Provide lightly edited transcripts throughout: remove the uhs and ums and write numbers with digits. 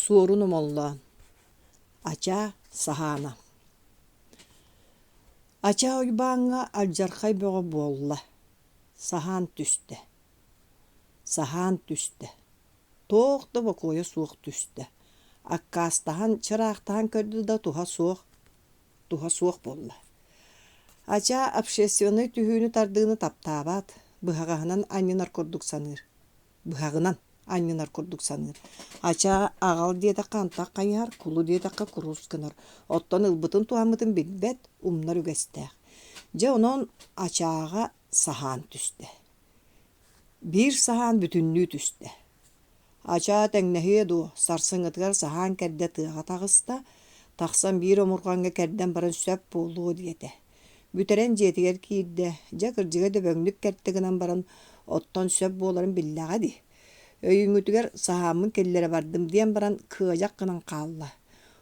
Суорун Омоллоон Ачаа Саһаана Ачаа Уйбааҥҥа алдьархай бөҕө буолла, саһаан түстэ, саһаан түстэ, туох да бокуойа суох түстэ, аккаастаһан, чыраахтаһан көрдө да туһа суох, туһа суох буолла. Ачаа общественнай түһүүнү-тардыыны таптаабат, быһаҕаһынан анньынар курдук саныыр быһаҕынан анньынар курдук саныыр. Ачаа аҕал диэтэххэ антах хайыһар, кулу диэтэххэ курус гынар. Оттон ылбытын туһаммытын билбэт, умнар үгэстээх. Дьэ онон ачааҕа саһаан түстэ. Биир саһаан бүтүннүү түстэ. Ачаа тэҥнэһиэ дуо, сарсыҥҥытыгар саһаан кэрдэ тыаҕа таҕыста, тахсан биир омурҕаҥҥа кэрдэн баран сөп буолуо диэтэ. Бүтэрэн дьиэтигэр киирдэ, дьэ кырдьыга дөбөҥнүк кэртэ гынан баран, оттон сөп буоларын биллэҕэ дии. Өйүүҥҥүтүгэр саһааммын киллэрэ бардым диэн баран кыадьах гынан хаалла.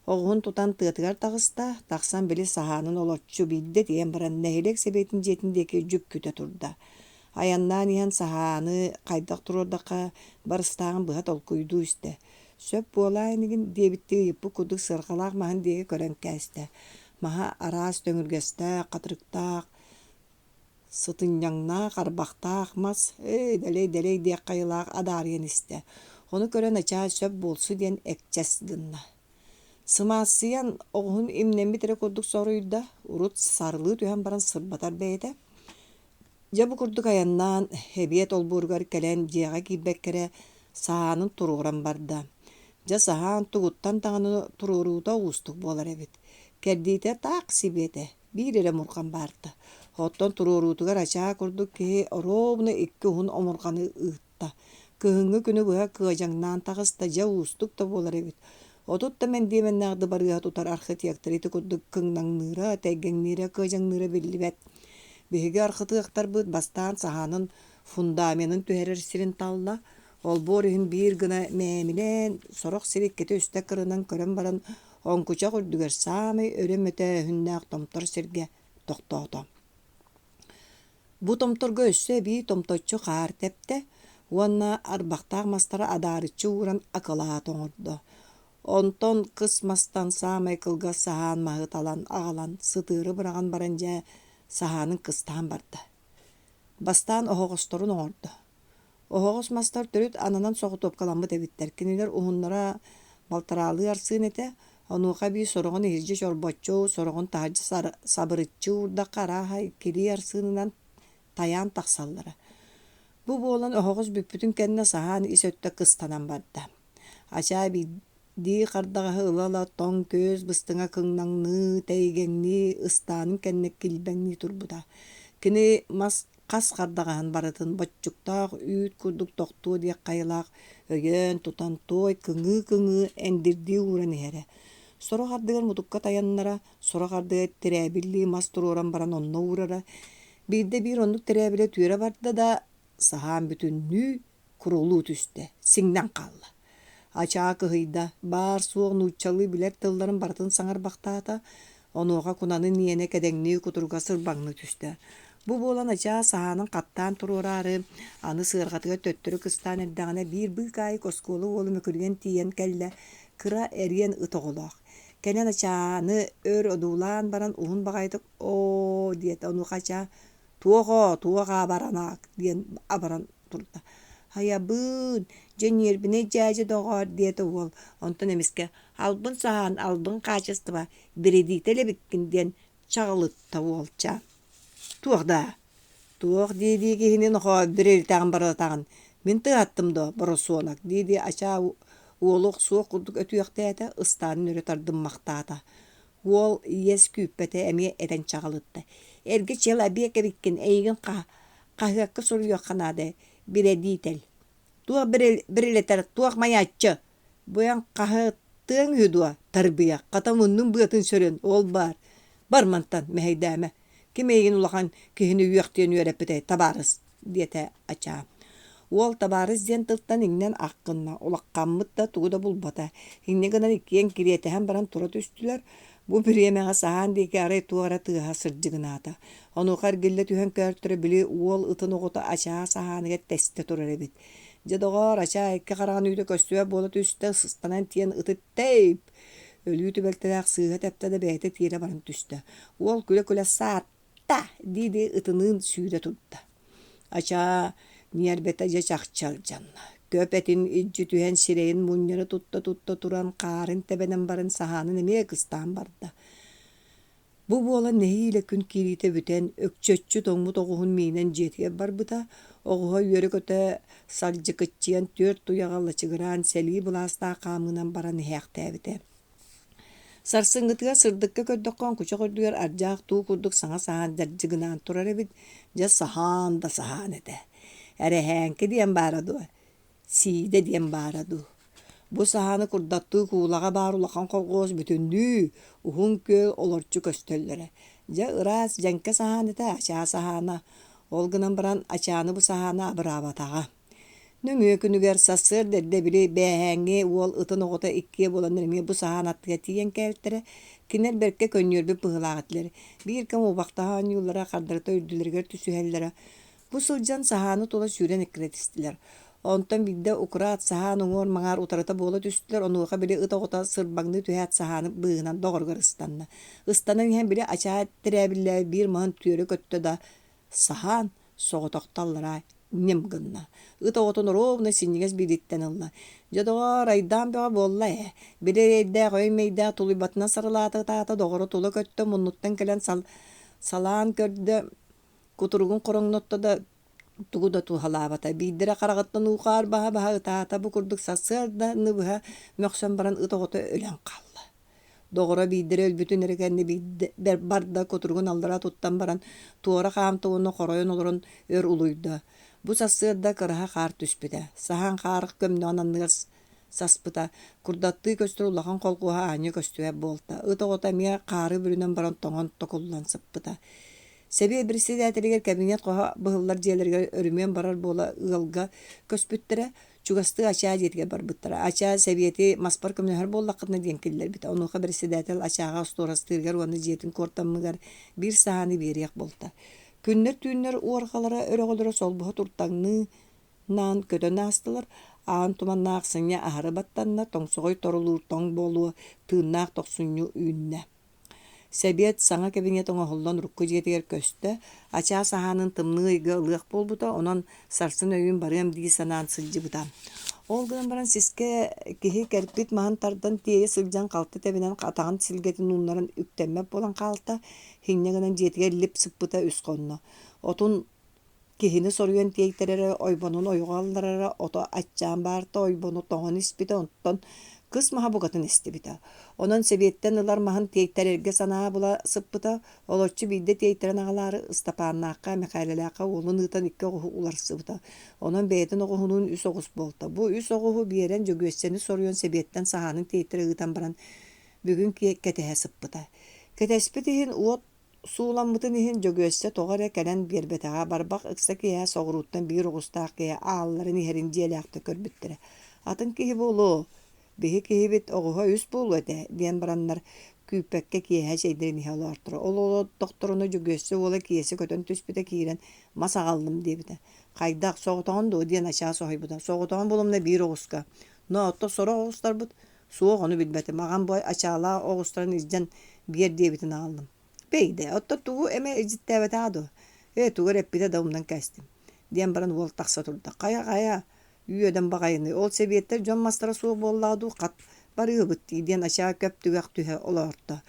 Оҕуһун тутан тыатыгар таҕыста, тахсан били саһаанын олоччу биирдэ тиийэн баран нэһилиэк сэбиэтин дьиэтин диэки дьүккүтэ турда. Айаннаан иһэн саһааны хайдах туруордахха барыстааҕын быһа толкуйдуу истэ. Сөп буолаа инигин диэбиттии ыйыппыт курдук сыарҕалаах маһын диэки көрөн кээстэ. Маһа араас төҥүргэстээх, хатырыктаах, сытынньаҥнаах, арбахтаах мас «Эй, дэлэй-дэлэй» диэх хайылаах адаарыйан истэ. Ону көрөн ачаа сөп буолсу диэн экчэс гынна. Сымаассыйан оҕуһун имнэммит эрэ курдук соруйда, урут сарылыы түһэн баран сырбатар бэйэтэ. Дьэ бу курдук айаннаан, эбиэт олбуоругар кэлэн дьиэҕэ киирбэккэ эрэ саһаанын туруоран барда. Дьэ саһаан тугуттан даҕаны туруоруута уустук буолар эбит. Кэрдиитэ таах сибиэтэ, биир эрэ омурҕан баарта. Оттон туруоруутугар ачаа курдук киһи оруобуна икки уһун омурҕаны ыытта. Кыһыҥҥы күнү быһа кыадьаҥнаан таҕыста, дьэ уустук да буолар эбит. 30 да мэндиэмэннээх дыбарыаһы тутар архитектор ити курдук кыҥнаҥныыра, тэйгэҥниирэ, кыадьаҥныыра биллибэт. Биһиги архытыахтарбыт бастаан саһаанын фундаменын түһэрэр сирин талла, олбуор иһин биир гына мээмилээн, сорох сири иккитэ-үстэ кырынан көрөн баран, оҥкучах үрдүгэр саамай өрө мөтөөһүннээх томтор сиргэ тохтоото. Бу томторго өссө эбии томточчу хаар тэптэ уонна арбахтаах мастары адаарыччы ууран акылаат оҥордо. Онтон кыс мастан саамай кылгас саһаан маһы талан аҕалан сытыары быраҕан баран дьэ саһаанын кыстаан барда. Бастаан оһоҕосторун оҥордо. Оһоҕос мастар төрүт ананан соҕотуопкаламмыт эбиттэр. Кинилэр уһуннара балтараалыы арсыын этэ, онуоха эбии сороҕун иһирдьэ чорбоччу, сороҕун таһырдьа сабырыччы уурдахха арааһа иккилии арсыынынан тайаан тахсаллара. Бу буолан оһоҕос бүппүтүн кэннэ саһаан ис өттө кыстанан барда. Ачаа биирдии хардаҕаһы ыла-ыла тоҥ күөс быстыҥа кыҥнаҥныы, тэйгэҥнии, ыстаанын кэннэ килбэҥнии турбута. Кини мас хас хардаҕаһын барытын боччуктаах үүт курдук тохтуо диэх хайалаах өйөөн тутан туой кыҥыы-кыҥыы эндирдии ууран иһэрэ. Сорох ардыгар мутукка тайаннара, сорох ардыгар тирээбиллии мас туруоран баран онно уурара. Биирдэ биир оннук тирээбилэ түөрэ барда да, саһаан бүтүннүү курулуу түстэ, сиҥнэн хаалла. Ачаа кыһыйда, баар-суох нууччалыы билэр тылларын барытын саҥарбахтаата, онуоха кунанын иэнэ кэдэҥнии кутуруга сырбаҥныы түстэ. Бу буолан Ачаа саһаанын хаттаан туруораары, аны сыарҕатыгар төттөрү кыстаан эрдэҕинэ биир быыкаайык оскуола уола мөкүрүйэн тиийэн кэллэ, кыра эриэн ыт оҕолоох. Кэлэн Ачааны өр одуулаан баран уһун баҕайытык «Оо» диэтэ, онуоха Ачаа «Туох оо, туох аабаранаак» диэн абаран турда. «Хайабыын, дьэ ньиэрбинэй дьээдьэ доҕоор» диэтэ уол, онтон эмискэ «Албын саһаан, албын хаачыстыба, биридиитэл эбиккин» диэн чаҕылытта уолчаан. «Туох даа? Туох дии-дии киһини нохоо бирилитэҕин барылатаҕын, мин тыаһаттым дуо, боросуонак» дии-дии ачаа уолу охсуох курдук өтүөхтээтэ, ыстаанын өрө тардыммахтаата. Уол иэс күүппэтэ эмиэ этэн чаҕылытта: «Эргэ челобиэк эбиккин, эйигин хаһыакка суруйуохха наада, бирэдиитэл. Туох бирилэтэр, туох майааччы? Бу эн хаһыаттыаҥ үһү дуо, тарбыйах, хата муннун быатын сөрүн, ол баар. Бар мантан, мэһэйдээмэ. Ким эйигин улахан киһини үөхтүөн үөрэппитэй, табаарыс?» диэтэ Ачаа. Уол табаарыс диэн тылтан иҥнэн ах гынна, улаххаммыт да тугу да булбата. Инньэ гынан иккиэн кириэтэһэн баран тура түстүлэр. Бу бириэмэҕэ саһаан диэки арай туох эрэ тыаһа сырдьыгынаата. Онуоха эргиллэ түһэн көөртөрө били уол ытын оҕото Ачаа саһааныгар тэстэ турар эбит. Дьэ, доҕоор, ачаа икки хараҕын үүтэ көстүбэт буола түстэ, сыстанан тиийэн ыты тэйп! Өлүү түбэлтэлээх сыыһа тэптэ да бэйэтэ тиэрэ баран түстэ. Уол күлэ-күлэ саатта дии-дии ытыныын сүүрэ турда. Ачаа ньиэрбэтэ дьэ чахчы алдьанна. Көп этин илдьи түһэн сирэйин мунньара тутта-тутта туран хаарын тэбэнэн баран саһаанын эмиэ кыстаан барда. Бу буолан нэһиилэ күн киириитэ бүтэн, өкчөччү тоҥмут оҕуһун миинэн дьиэтигэр барбыта, оҕуһа үөрэ-көтө сардьыкыччыйан түөрт туйаҕа лачыгыраан сэлии былаастаах хаамыынан баран иһээхтээбитэ. Сарсыҥҥытыгар сырдыкка көрдөххө оҥкучах үрдүгэр ардьаах туу курдук саҥа саһаан дьардьыгынаан турар эбит, дьэ саһаан да саһаан этэ. Эрэһээҥки диэн баара дуо, сиидэ диэн баара дуу. Бу саһааны курдаттыы куулаҕа баар улахан холхуос бүтүннүү уһун күөл олорчу көстөллөрө. Дьэ ыраас дьэҥкэ саһаан этэ ачаа саһаана. Ол гынан баран ачааны бу саһаана абыраабатаҕа. Нөҥүө күнүгэр сарсыарда эрдэ били бээһээҥҥи уол ытын оҕото иккиэ буоланнар эмиэ бу саһаан аттыгар тиийэн кэлтэрэ. Кинилэр бэркэ көнньүөрбүт быһыылаах этилэр. Биир кэм убахтаһа оонньууллара, хардарыта үрдүлэригэр түсүһэллэрэ. Бу сылдьан саһааны тула сүүрэн эккирэтистилэр. Онтон биирдэ укураат саһаан уҥуор-маҥаар утарыта буола түстүлэр, онуоха били ыт оҕото сырбаҥныы түһээт саһааны быыһынан доҕоругар ыстанна. Ыстанан иһэн били ачаа тирээбиллээбит биир маһын түөрэ көттө да, саһаан соҕотохто аллараа ньим гынна. Ыт оҕотун оруобуна синньигэс биилиттэн ылла. Дьэ, доҕоор, айдаан бөҕө буолла ээ. Били эрэйдээх өй-мэйдээх тулуйбатынан сарылаата ытаата, доҕоро тула көттө, муннуттан кэлэн салаан көрдө, Кутуругун хороҥнотто да тугу да туһалаабата. Биирдэрэ хараҕыттан уу-хаар баһа-баһа ытаата, бу курдук сарсыарданы быһа мөхсөн баран ыт оҕото өлөн хаалла. Доҕоро биирдэрэ өлбүтүн эрэ кэннэ биирдэ барда кутуругун аллара туттан баран туора хаамта уонна хоройон олорон өр улуйда. Бу сарсыарда кыраһа хаар түспүтэ. Саһаан хаар көмнөҕүн анныгар саспыта, курдаттыы көстөр улахан холкуоһа аанньа көстүбэт буолта. Ыт оҕото эмиэ хаары бүрүнэн баран тоҥон токуллан сыппыта. Сэбиэ председателигэр кабинет хоһо быһыллар дьиэлэригэр өрүмүөн барар буола ыалга көспүттэрэ, чугастыы Ачаа дьиэтигэр барбыттара. Ачаа сэбиэти маспар көмөлөһөр буоллаххытына диэн киллэрбитэ. Онуоха председатель Ачааҕа остуорастыырыгар уонна дьиэтин куортаммыгар биир саһааны биэриэх буолта. Күннэр-түүннэр уорҕалара өрөҕөлөрө солбуһа туртаҥныы наан көтөн аастылар, аан туманнаах сынньа аһары баттанна, тоҥсоҕой торулуур тоҥ буолуо, тыыннаах тохсунньу үүннэ. Сэбиэт саҥа кабинет оҥоһуллан урукку дьиэтигэр көстө, ачаас аһаанын тымныы ыйга ылыах буолбута, онон сарсын өйүүн барыам дии санаан сылдьыбыта. Ол гынан баран сискэ киһи кэрпит маһын тардан тиэйэ сылдьан халты тэбинэн атаҕын силгэтин ууннаран үктэммэт буолан хаалта, инньэ гынан дьиэтигэр лип сыппыта үс хонно. Отун Киһини соруйан тиэйтэрэрэ, ойбонун ойоҕо алларара, ото аччаан баарта, ойбону тоҥон испитэ, онтон кыс маһа букатын эстибитэ. Онон сэбиэттэн ылар маһын тиэйтэрэргэ санаа була сыппыта, олоччу биирдэ тиэйтэрэн аҕалаары Ыстапааннаахха, Мэхээлэлээххэ уолун ыытан икки оҕуһу уларсыбыта. Онон бэйэтин оҕуһунуун үс оҕус буолта. Бу үс оҕуһу биэрэн Дьөгүөссэни соруйан сэбиэттэн саһаанын тиэйтэрэ ыытан баран бүгүн кэтэһэ сыппыта. Кэтэспит иһин уот Сууламмытын иһин Дьөгүөссэ тоҕо эрэ кэлэн биэрбэтэҕэ, барбах ыкса киэһэ соҕурууттан биир оҕустаах киһи аалларын иһэрин дьиэлээхтэр көрбүттэрэ. «Атын киһи буолуо, биһи киһибит оҕуһа үс буолуо этэ» диэн бараннар күүппэккэ киэһэ чэйдэрин иһэ олоорторо. Ол олордохторуна Дьөгүөссэ уола Киэсэ көтөн түспүтэ киирэн «Мас аҕаллым» диэбитэ. «Хайдах, соҕотоҕун дуо?» диэн ачаа соһуйбута. «Соҕотоҕун буолумна биир оҕуска. Но оттон сорох оҕустарбыт Суох, ону билбэтим, аҕам бу ачаалаах оҕустарын илдьэн биэр диэбитин аҕаллым. Бэйдэ, оттон тугу эмэ илдьиттээбэтэҕэ дуо? Ээ, тугу эрэ эппитэ да умнан кээстим, диэн баран уол тахса турда. Хайа-хайа, үөдэн баҕайыный, ол сэбиэттэр дьон мастара суох буоллаҕа дуу, хат барыыбыт дии диэн ачаа көп түгэх түһэ олоорто.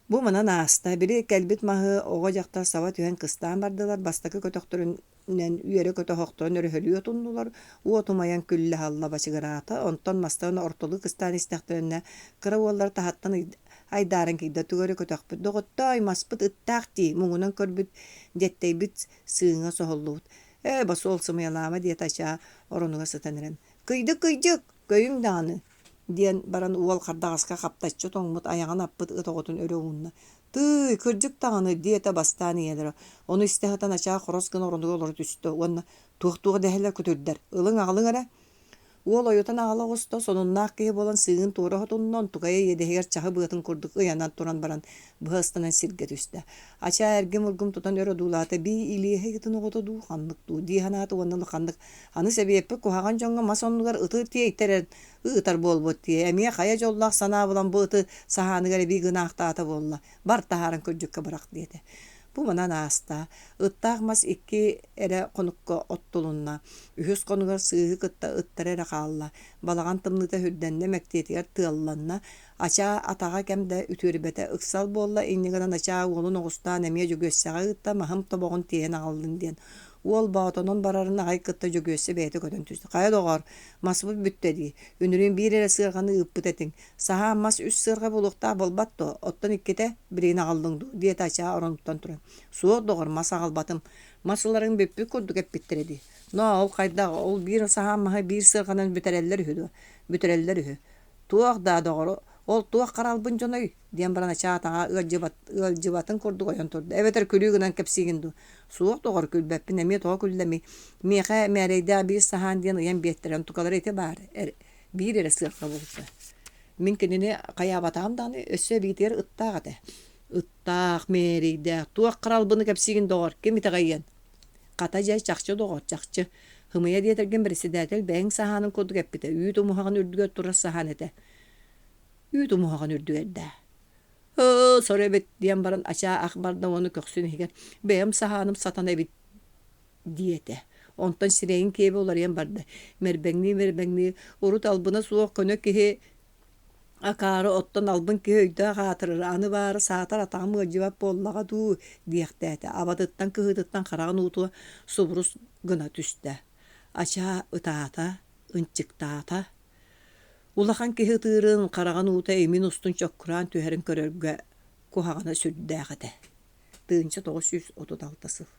Бу манан ааста, били кэлбит маһы оҕо-дьахтар саба түһэн кыстаан бардылар, бастакы көтөхтөрүнэн үөрэ-көтө оһохторун өрөһөлүү отуннулар, уот умайан күллэ-салла бачыгыраата, онтон мастарын ортолуу кыстаан истэхтэринэ кыра уоллара таһыттан айдааран киирдэ, тугу эрэ көтөхпүт, доҕоттоой, маспыт ыттаах дии, муҥунан көрбүт, дьэттэйбит сыыҥа соһуллубут. Ээ, босуол сымыйалаама диэтэ Ачаа оронугар сытан эрэн. Кыйдык-кыйдьык, көйүҥ даҕаны диэн баран уол хардаҕаска хаптаччы тоҥмут айаҕын аппыт ыт оҕотун өрө уунна. «Тыый, кырдьык даҕаны» диэтэ бастаан ийэлэрэ. Ону истэ сытан ачаа хорос гына оронугар олоро түстэ уонна «Туох-туох дэһэллэр күтүрдэр, ылыҥ-аҕалыҥ эрэ» Уол ойутан аҕала оҕуста, сонуннаах киһи буолан сыыһын туора сотунна, онтукайа иэдэһигэр чаһы быатын курдук ыйанан туран баран быһа ыстанан сиргэ түстэ. Ачаа эргим-ургум тутан өр одуулаата, бии илиэһэ ыытын оҕото дуу, ханнык дуу дии санаата уонна улаханнык аны сэбиэппит куһаҕан дьоҥҥо мас оннугар ыты тиэйтэрэн ыытар буолбут дии, эмиэ хайа дьоллоох санаа булан бу ыты саһааныгар эбии гынаахтаата буолла, бар таһааран күрдьүккэ бырах диэтэ. Бу манан ааста. Ыттаах мас икки эрэ хонукка оттулунна. Үһүс хонугар сыыһы кытта ыттара эрэ хаалла. Балаҕан тымныыта үрдэннэ, мэктиэтигэр тыалланна. Ачаа атаҕа кэм да үтүөрбэтэ. Ыксал буолла, инньэ гынан Ачаа уолун оҕустаан эмиэ Дьөгүөссэҕэ ыытта, маһым тобоҕун тиэйэн аҕаллын диэн. Уол Боотонон барарын аҕай кытта Дьөгүөссэ бэйэтэ көтөн түстэ. «Хайа доҕоор, маспыт бүттэ дии, үнүрүүн биир эрэ сыарҕаны ыыппыт этиҥ. Саһаан мас үс сыарҕа буолуохтаах буолбат дуо? Оттон иккитэ билигин аҕаллыҥ дуу?» диэтэ Ачаа оронуттан туран. «Суох, доҕор, мас аҕалбатым. Мас ыларыҥ бүппүт курдук эппиттэрэ дии. Ноо, ол хайдах, ол биир саһаан маһы биир сыарҕанан бүтэрэллэр үһү дуо? Бүтэрэллэр үһү. Туох даа, доҕор, ол туох харалбын дьоной?» диэн баран Ачаа атаҕа ыалдьыбат, ыалдьыбатын курдук ойон турда. «Эбэтэр күлүү гынан кэпсиигин дуу?» «Суох, доҕор, күлбэппин, эмиэ тоҕо күллэмий? Миэхэ мээрэйдээх биир саһаан диэн ыйан биэртэрэ, онтукалара ити баар, эр, биир эрэ сыарҕа буолта. Мин кинини хайаабатаҕым даҕаны, өссө эбиитигэр ыттаах этэ. Ыттаах, мээрэйдээх, туох харалбыны кэпсиигин, доҕор, ким итэҕэйиэн? Хата дьэ, чахчы доҕор, чахчы. Һымыйа диэтэргин председатель бэйэҥ саһаанын курдук эппитэ, үүт умуһаҕын үрдүгэр турар саһаан этэ. Үүт умуһаҕын үрдүгэр даа. Ыы, сор эбит диэн баран ачаа ах барда уонна көхсүн иһигэр бэйэм саһааным сатана эбит диэтэ. Онтон сирэйин киэбэ уларыйан барда. Мэрбэҥнии-мэрбэҥнии урут албына суох көнө киһи акаары оттон албын киһи өйдөөх аатырар, аны баара саатар атаҕым ыалдьыбат буоллаҕа дуу диэхтээтэ. Абатыттан кыһыытыттан хараҕын уутуа субурус гына түстэ. Ачаа ытаата, ынчыктаата. Улахан киһи ытыырын, хараҕын уута имин устун чоккураан түһэрин көрөргө куһаҕана сүрдээх этэ. 1936 сыл.